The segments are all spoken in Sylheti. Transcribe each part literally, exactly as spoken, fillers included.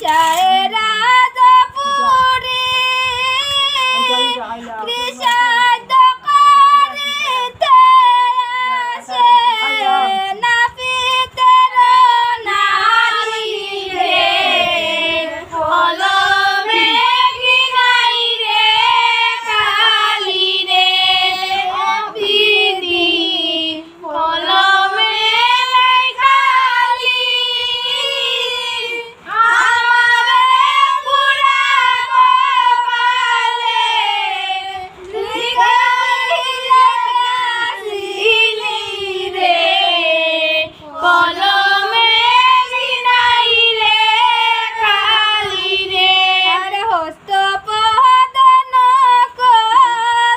শায়রা জপুরি কৃষাদ্দ করিতে আসে নাপিতের নারী রে, কলমে ঘিনাই রে কালি রে, ও পিদি কলমে নাই কালি, আমার পুরা কপালে লিখাইলে কালি রে, কলমে ঘিনাই রে কালি রে। আরে হস্ত পদ নখ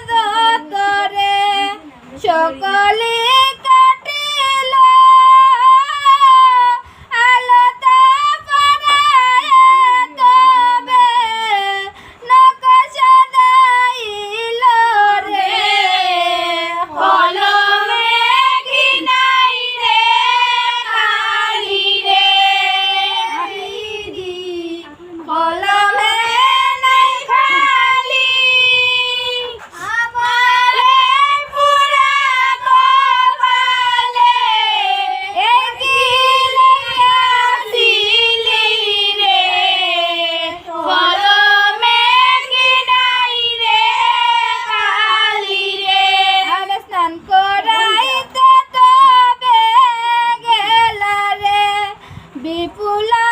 দন্তরে সকলে কাটিল, আলতা পরায় তবে নকশা দেইল রে, কলমে ঘিনাই রে কালি রে। কলমে নাই কালি, আমার পুরা কপালে একই লেখিয়াছিলি রে, কলমে ঘিনাই রে কালি রে। আর স্নান করাইতে তবে গেলা রে বিপুলা